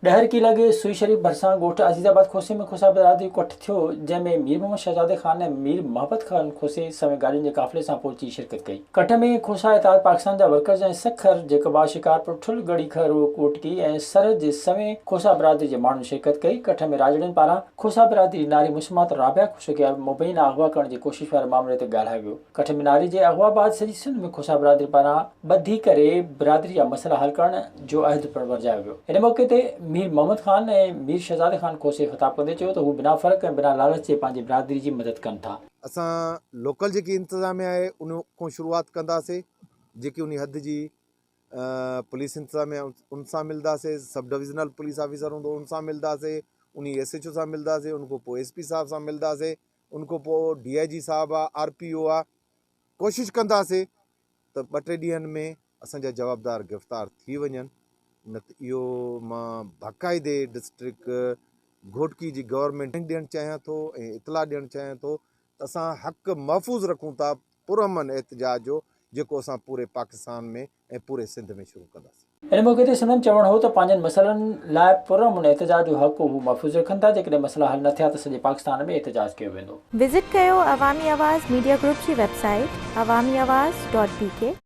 ڏهرڪي لڳ سوئي شريف ڀرسان ڳوٺ عزيز آباد کوسي ۾ کوسا برادري ڪٺ ٿيو، جنهن ۾ مير محمد شهزادي خان ۽ مير محبت خان کوسي سوين گاڏين جي قافلي سان پهچي شرڪت ڪئي. ڪٺ ۾ کوسا اتحاد پاڪستان جا ورڪرز ۽ سکر، جيڪب آباد، شڪارپور، ٺل، ڳڙهي خيرو، گهوٽڪي ۽ سرحد جي سوين کوسا برادري جي ماڻهن شرڪت ڪئي. ڪٺ ۾ راڄڙين پاران کوسا برادري جي ناري مسمات رابعه کوسو کي مبينا اغوا ڪرڻ جي ڪوشش واري مامري تي ڳالهايو ويو. ڪٺ ۾ ناري جي اغوا بعد سڄي سنڌ ۾ کوسا برادري پاران ٻڌي ڪري برادري جا مسئلا حل ڪرڻ جو عهد پڻ ورجايو ويو. ان موقعي تي مير محمد خان ۽ مير شهزادي خان کوسي خطاب ڪندي چيو ته هو بنا فرق ۽ بنا لالچ جي پنهنجي برادري جي مدد ڪن ٿا. اسان لوڪل جيڪي انتظاميا آهي ان کان شروعات ڪنداسي جيڪي انهي حد جي پوليس انتظاميا ان سان ملداسي سب ڊويزنل پوليس آفيسر هوندو ان سان ملداسي انهي ايس ايڇ او سان ملداسي ان کان پوء ايس پي صاحب سان ملداسي ان کان پوء ڊي I جي صاحب آ آر پي او آ ڪوشش ڪنداسي ته ٻه ٽي ڏينهن ۾ اسان جا جوابدار گرفتار ٿي وڃن نه ته اهو مان باقاعدي ڊسٽرڪٽ گهوٽڪي جي گورنمينٽ ڏيڻ چاهيان ٿو ۽ اطلاع ڏيڻ چاهيان ٿو ته اسان حق محفوظ رکون ٿا پرامن احتجاج جو جيڪو اسان پوري پاڪستان ۾ ۽ پوري سنڌ ۾ شروع ڪنداسين. ان موقعي تي سندن چوڻ هو ته پنهنجن مسئلن لاء پرامن احتجاج جو حق هو محفوظ رکن ٿا، جيڪڏهن مسئلا حل نه ٿيا ته سڄي پاڪستان ۾ احتجاج ڪيو ويندو. وزٽ ڪيو عوامي آواز ميڊيا گروپ جي website Awami Awaz dot B K.